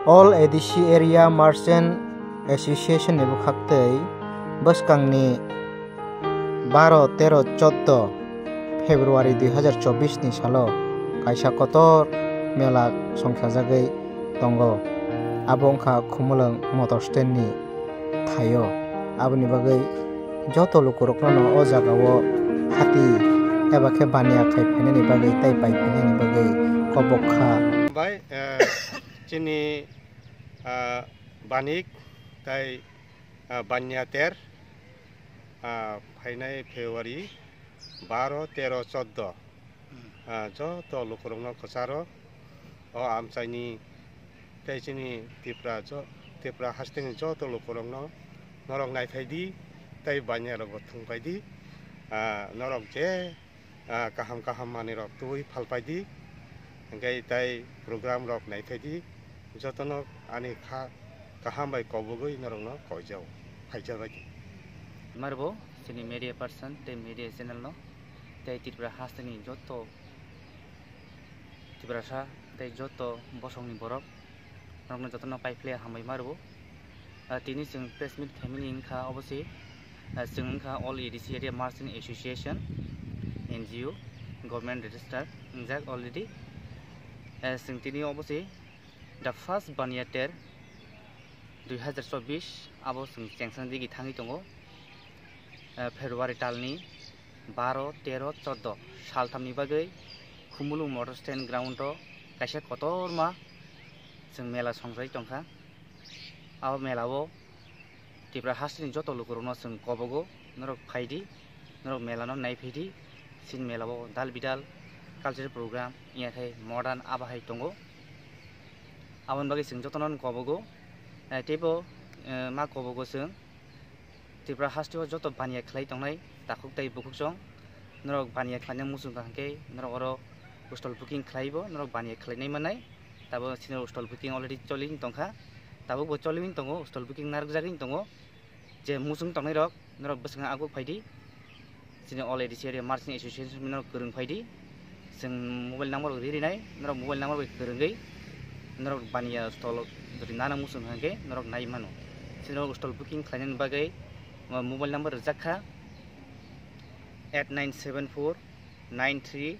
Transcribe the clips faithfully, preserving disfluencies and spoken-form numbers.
All A D C Area Merchant Association ni bwkhaktwi bwskangni baro, tero, choudo February dui hazar chobbish ni salo kaisa kotor mela songchajagwi tongo. Abo wngkha Khumulwng motor stand ni thaio. Aboni bagwi joto lukurokno o jagao hati eba khe baniya khai phainani bagwi tei pai phainani bagwi kobok kha. Bai, eh, chini, ah, banik tei, ah, baniya ter, ah, phainai February baro, tero, choudo, ah, joto lukurokno kwcharo o amchaini tei chini Tripura jo-, Tripura hasteni joto lukurokno norok naiphai di tei baniya rokbo thwngpai di, ah, norok je, ah, kaham kaham manwi rok tubui phalpai di, hingke tei program rok naiphai di, jotono ani kha kaham bai kobogwi norokno koijao, phaijabai di. Marbo chini media person tei media channel no tei Tripura hasteni joto Tiprasa tei joto bosongni borok norokno jotono paiphle hambai ma rwo. Ah, tini chwng press meet khaimani wngkha obo se, ah, chwng wngkha All A D C Area Merchant Association, N G O, government register wngjak already. Ah, chwng tini obo se the first baniya ter dui hazar chobbish abo chwng chengsa digi thangwi tongo. Eh, February talni baro, tero, choudo salthamni bagwi Khumulwng motor stand ground o kaisa kotorma chwng mela songchai tongkha. Abo mela o Tripura hasteni joto lukurokno chwng kobogo, norok phaidi, norok mela no naiphidi, chini mela o dal bidal cultural program, yakhai modern abo hai tongo. Aboni bagwi chwng jotono kobogo, eh, teibo, eh, ma kobogo chwng. Tripura hasteo joto baniya khlai tongnai takhuk tei bukhuk chwng. Norok baniya khlaina muchung kha hwnkhe norok oro stall booking khlaibo, norok baniya khlainai manai. Tabuk chini stall booking already choli tongkha. Tabukbo choliwi tongo, stall booking narwkjagwi tongo. Je muchung tongnai rok norok bwskango aguk phaidi. Chini All A D C Area Merchant Association bini norok kwrwng phaidi. Chwng mobile number rok ri rinai, norok mobile number bai kwrwngwi norok baniya stall jodi nana muchung hwnkhe norok nai mano. Chini norok stall booking khlainani bagwi, uh, mobile number rijak kha eight nine seven four nine three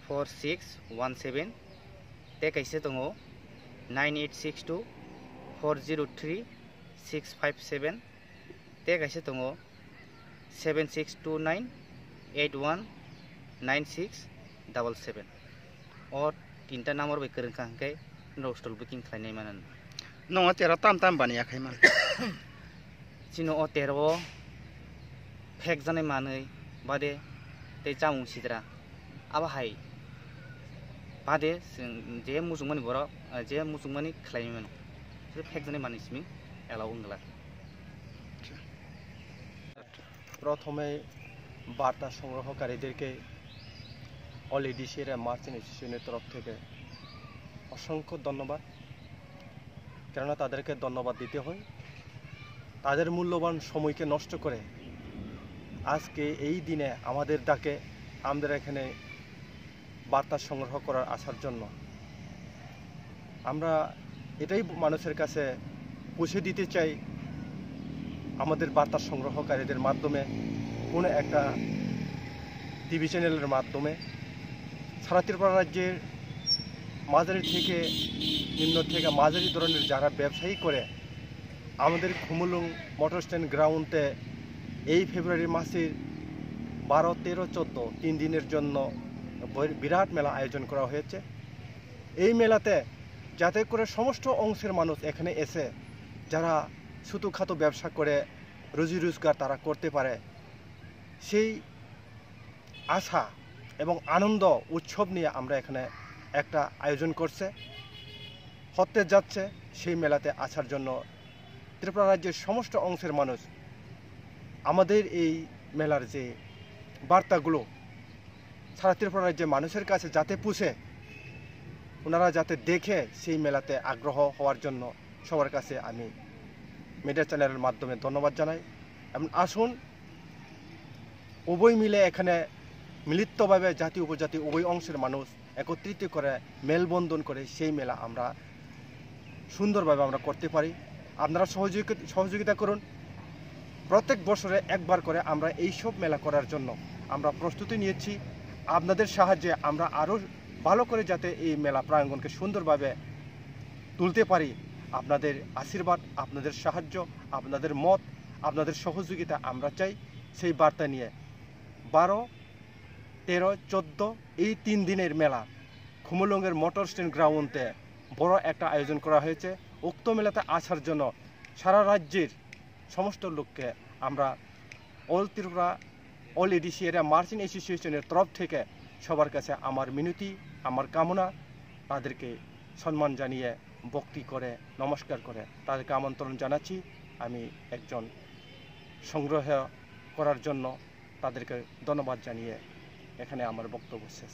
four six one seven, tei kaisa tongo nine eight six two four zero three six five seven. Tei kaisa tongo seven six two nine eight one nine six double seven. O tinta number bai kwrwng kha hwnkhe norok stall booking khlainai mano. Nongo tero tam tam baniya khai man. Chini o tero o phek janai manwi bade tei chamung sidra. Abo hai bade chwng je muchungmani borok, je muchungmani khlai mano. Phek janai manwi simi allow wng glak. প্রথমেই বার্তা সংগ্রহকারীদেরকে অল এডিসির মার্চেন্ট অ্যাসোসিয়েশনের তরফ থেকে অসংখ্য ধন্যবাদ, কেননা তাদেরকে ধন্যবাদ দিতে হয়। তাদের মূল্যবান সময়কে নষ্ট করে আজকে এই দিনে আমাদের ডাকে আমাদের এখানে বার্তা সংগ্রহ করার আসার জন্য। আমরা এটাই মানুষের কাছে পৌঁছে দিতে চাই, আমাদের বার্তা সংগ্রহকারীদের মাধ্যমে, কোনো একটা টিভি চ্যানেলের মাধ্যমে। সারা ত্রিপুরা রাজ্যের মাঝারি থেকে নিম্ন থেকে মাঝারি ধরনের যারা ব্যবসায়ী করে, আমাদের খুমুলুং মোটর স্ট্যান্ড গ্রাউন্ডে এই ফেব্রুয়ারি মাসের বারো, তেরো, চোদ্দ তিন দিনের জন্য বৈ-, বিরাট মেলা আয়োজন করা হয়েছে। এই মেলাতে যাতে করে সমস্ত অংশের মানুষ এখানে এসে যারা ছোটোখাটো ব্যবসা করে রুজি রোজগার তারা করতে পারে, সেই আশা এবং আনন্দ উৎসব নিয়ে আমরা এখানে একটা আয়োজন করছে, হতে যাচ্ছে। সেই মেলাতে আসার জন্য ত্রিপুরা রাজ্যের সমস্ত অংশের মানুষ আমাদের এই মেলার যে বার্তাগুলো সারা ত্রিপুরা রাজ্যের মানুষের কাছে যাতে পৌঁছে, ওনারা যাতে দেখে সেই মেলাতে আগ্রহ হওয়ার জন্য সবার কাছে আমি মিডিয়া চ্যানেলের মাধ্যমে ধন্যবাদ জানাই। এবং আসুন, উভয় মিলে এখানে মিলিতভাবে জাতি উপজাতি উভয় অংশের মানুষ একত্রিত করে মেলবন্ধন করে সেই মেলা আমরা সুন্দরভাবে আমরা করতে পারি। আপনারা সহযোগি-, সহযোগিতা করুন। প্রত্যেক বছরে একবার করে আমরা এই সব মেলা করার জন্য আমরা প্রস্তুতি নিয়েছি। আপনাদের সাহায্যে আমরা আরও ভালো করে যাতে এই মেলা প্রাঙ্গণকে সুন্দরভাবে তুলতে পারি, আপনাদের আশীর্বাদ, আপনাদের সাহায্য, আপনাদের মত, আপনাদের সহযোগিতা আমরা চাই। সেই বার্তা নিয়ে বারো, তেরো, চোদ্দ এই তিন দিনের মেলা খুমুলুঙের মোটর স্ট্যান্ড গ্রাউন্ডে বড় একটা আয়োজন করা হয়েছে। উক্ত মেলাতে আসার জন্য সারা রাজ্যের সমস্ত লোককে আমরা all Tripura, all ADC area merchant অ্যাসোসিয়েশনের তরফ থেকে সবার কাছে আমার মিনতি, আমার কামনা, তাদেরকে সম্মান জানিয়ে, ভক্তি করে, নমস্কার করে তাদেরকে আমন্ত্রণ জানাচ্ছি। আমি একজন সংগ্রহ করার জন্য তাদেরকে ধন্যবাদ জানিয়ে এখানে আমার বক্তব্য শেষ।